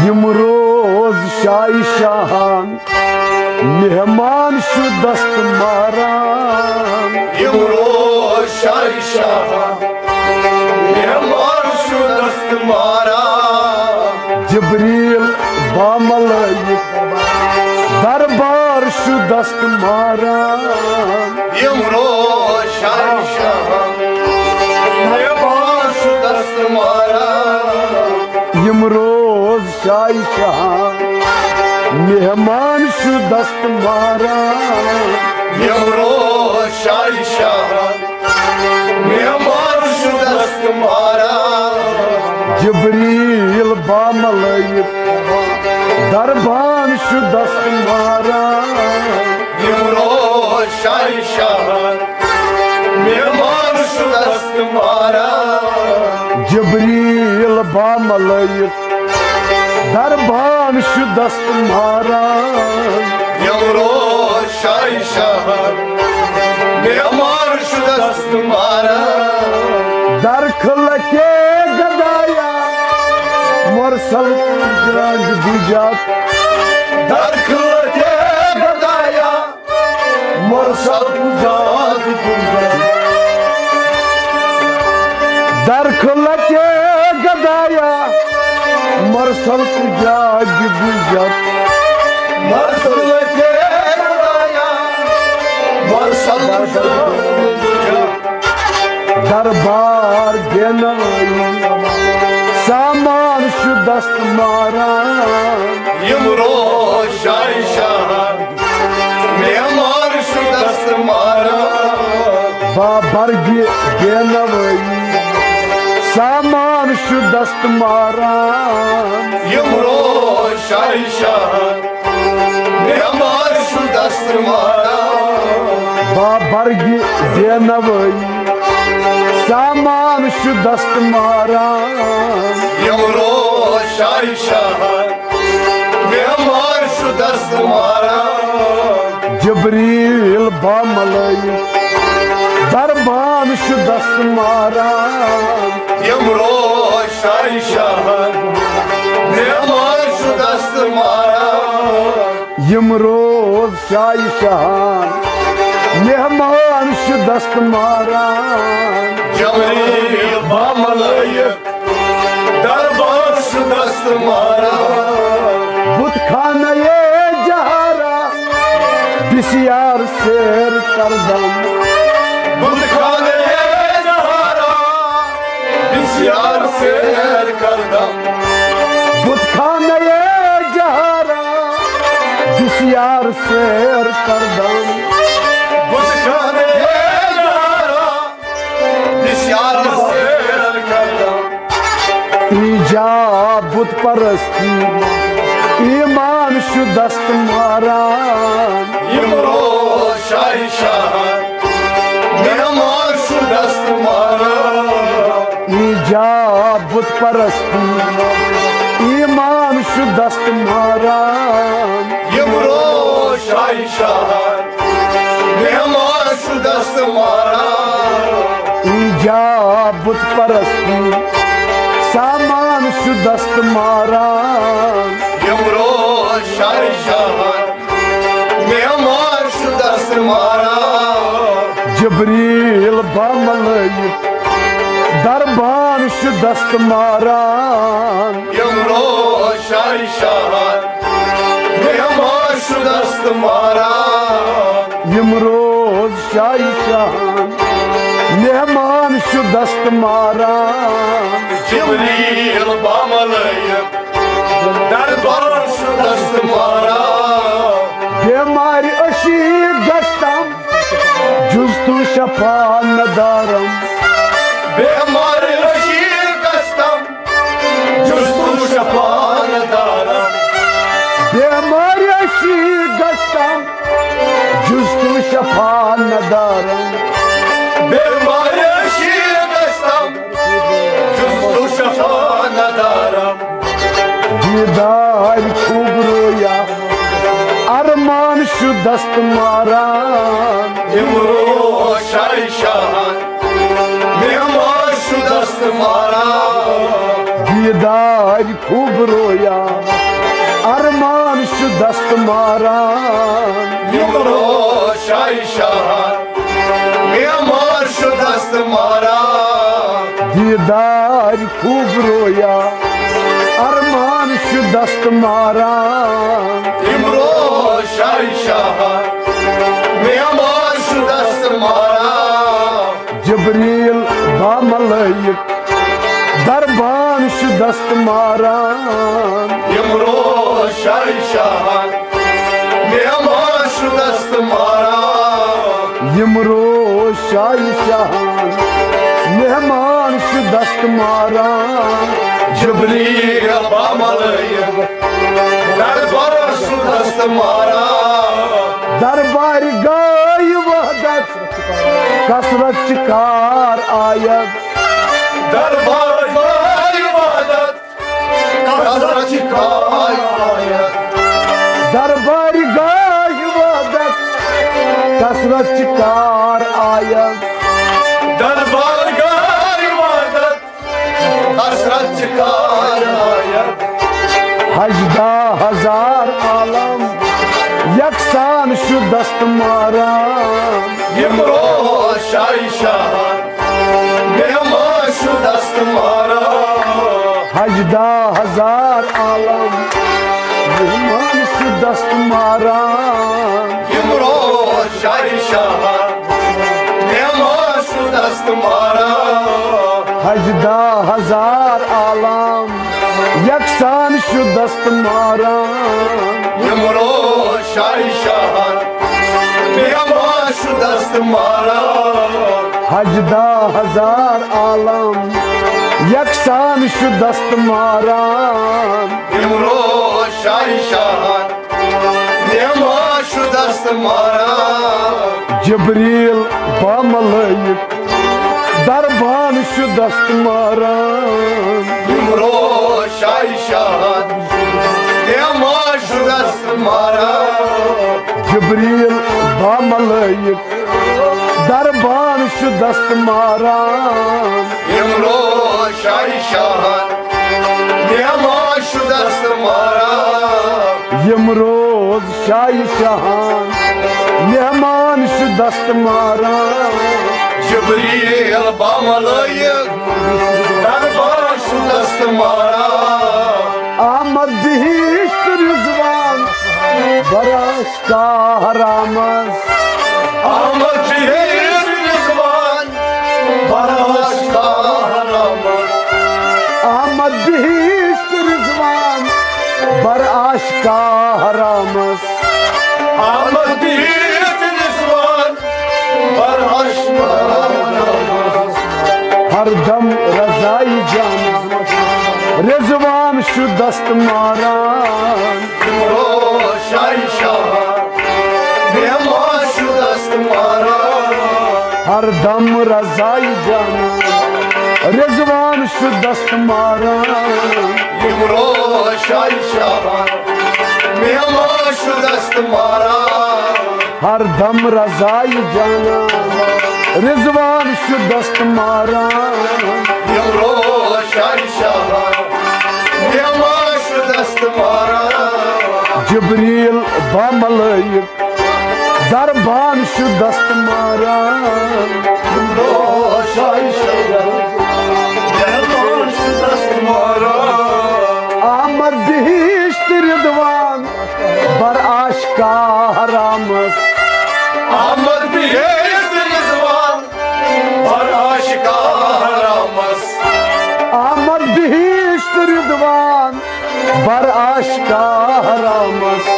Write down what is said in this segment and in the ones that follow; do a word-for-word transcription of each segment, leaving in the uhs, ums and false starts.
یِم روز شاہی شاہان، مہمان چھُ دست ماران۔ یِم روز شاہی شاہان، مہمان چھُ دست ماران۔ جبریل باملٲیِتھ، دربار چھُ دست ماران۔ یِم روز شاہی شاہان، مہمان چھُ دست ماران۔ یِم روز شاہی شاہان، مہمان چھُ دست ماران۔ یِم روز شاہی شاہان، مہمان چھُ دست ماران۔ جبریل باملٲیِتھ، دربان چھُ دست ماران۔ یِم روز شاہی شاہان، مہمان چھُ دست ماران۔ جبریل باملٲیِتھ، دربان چھُ دست ماران۔ یِم روز شاہی شاہان، مہمان چھُ دست ماران۔ در کھلتے گدایا، مرسل جنگ بجات۔ در کھلتے گدایا، مرسل پوجا دی پوجا۔ در کھلتے گدایا، مرسل پوجا دی پوجا۔ مرسل تے گدایا، مرسل پوجا دی پوجا۔ دربار دینوی، سامان چھُ دست ماران۔ یِم روز شاہی شاہان، مہمان چھُ دست ماران۔ با برگہِ بینوٲیی، سامان چھُ دست ماران۔ یِم روز شاہی شاہان، مہمان چھُ دست ماران۔ با برگہِ بینوٲیی، سامان چھُ دست ماران۔ یِم روز شاہی شاہان، مہمان چھُ دست ماران۔ جبریل باملٲیِتھ، دربان چھُ دست ماران۔ یِم روز شاہی شاہان، مہمان چھُ دست ماران۔ یِم روز شاہی شاہان، مہمان چھُ دست ماران۔ جبریل باملٲیِتھ، دربان چھُ دست ماران۔ بُت خانہ جہارا، بسیار سیر کردم۔ بُت خانہ جہارا، بسیار سیر کردم۔ بُت خانہ جہارا، بسیار سیر کردم۔ بُت خانہ جہارا، بسیار سیر کردم۔ ایجا بت پرستی، ایمان چھُ دست ماران۔ یِم روز شاہی شاہان، مہمان چھُ دست ماران۔ ایجا بت پرستی، ایمان چھُ دست ماران۔ یِم روز شاہی شاہان، مہمان چھُ دست ماران۔ ایجا بت پرستی، سامان چھُ دست ماران۔ یِم روز شاہی شاہان، مہمان چھُ دست ماران۔ جبریل باملٲیِتھ، دربان چھُ دست ماران۔ یِم روز شاہی شاہان، مہمان چھُ دست ماران۔ یِم روز شاہی شاہان، مہمان چھُ دست ماران۔ جبریل باملٲیِتھ، دربان چھُ دست ماران۔ بیمارِ عشیق گژھتم، جُز تو شفا ندارم۔ بیمارِ عشیق گژھتم، جُز تو شفا ندارم۔ بیمارِ عشیق گژھتم، جُز تو شفا ندارم۔ بیمارِ عشیق گژھتم، جُز تو شفا ندارم۔ دیدار خوبرویا، ارمان چھُ دست ماران۔ یِم روز شاہی شاہان، مہمان چھُ دست ماران۔ دیدار خوب رویا، ارمان چھُ دست ماران۔ یِم روز شاہی شاہان، معمار چھُ دست ماران۔ دیٖدار خوب رویا، ارمان چھُ دست ماران۔ یِم روز شاہی شاہان، معمار چھُ دست ماران۔ جبریل باملائک، دربان چھُ دست ماران۔ یِم روز شاہی شاہان، معمار چھُ دست ماران۔ یِم روز شاہی شاہان، مہمان چھُ دست ماران۔ جبریل باملائک، دربان چھُ دست ماران۔ دربار گاہ وحدت، کثرت چہ کار آید۔ دربار گاہ وحدت، کثرت چہ کار آید۔ دربار گاہ وحدت، کثرت چہ کار آید۔ دربار گاہ وحدت، کثرت چہ کار آید۔ ہژدہ ہزار عالم یکسان چھُ دست ماران۔ یِم روز شاہی شاہان، معمار چھُ دست ماران۔ ہژدہ ہزار عالم مہمان چھُ دست ماران۔ یِم روز شاہی شاہان، معمار چھُ دست ماران۔ ہژدہ ہزار عالم یکسان چھُ دست ماران۔ یِم روز شاہی شاہان، معمار چھُ دست ماران۔ ہژدہ ہزار عالم یکسان چھُ دست ماران۔ یِم روز شاہی شاہان، معمار چھُ دست ماران۔ جبریل باملائک، دربان چھُ دست ماران۔ یِم روز شاہی شاہان، معمار چھُ دست ماران۔ جبریل باملائک، دربان چھُ دست ماران۔ یِم روز شاہی شاہان، معمار چھُ دست ماران۔ یِم روز شاہی شاہان، مہمان چھُ دست ماران۔ جبریل باملائک، دربان چھُ دست ماران۔ آمد بہشت رضوان، براش کا حرامس۔ آمد بہشت رضوان، براش کا حرامس۔ آمد بہشت رضوان، براش کا حرامس۔ آمد بہشت رضوان، براش کا حرامس۔ ہر دم رضای جان، رضوان چھُ دست ماران۔ یِم روز شاہی شاہان، معمار چھُ دست ماران۔ ہر دم رضای جان، رضوان چھُ دست ماران۔ یِم روز شاہی شاہان، معمار چھُ دست ماران۔ ہر دم رضای جان، رضوان چھُ دست ماران۔ یِم روز شاہی شاہان، معمار چھُ دست ماران۔ جبریل باملائک، دربان چھُ دست ماران۔ یِم روز شاہی شاہان، معمار چھُ دست ماران۔ آمد بہشت رضوان، براش کا حرامس۔ آمد بہشت رضوان، براش کا حرامس۔ آمد بہشت رضوان، براش کا حرامس۔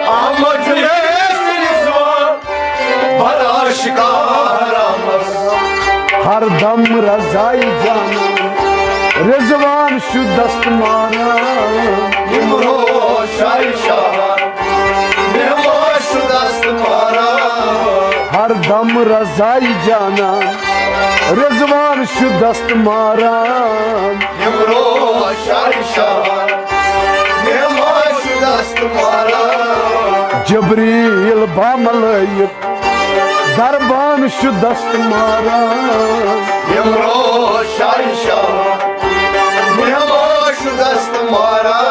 آمد بہشت رضوان، براش کا حرامس۔ ہر دم رضای جان، رضوان چھُ دست ماران۔ یِم روز شاہی شاہان، معمار چھُ دست ماران۔ ہر دم رضای جان، رضوان چھُ دست ماران۔ یِم روز شاہی شاہان، معمار چھُ دست ماران۔ جبریل باملائک، دربان چھُ دست ماران۔ یِم روز شاہی شاہان، معمار چھُ دست مارا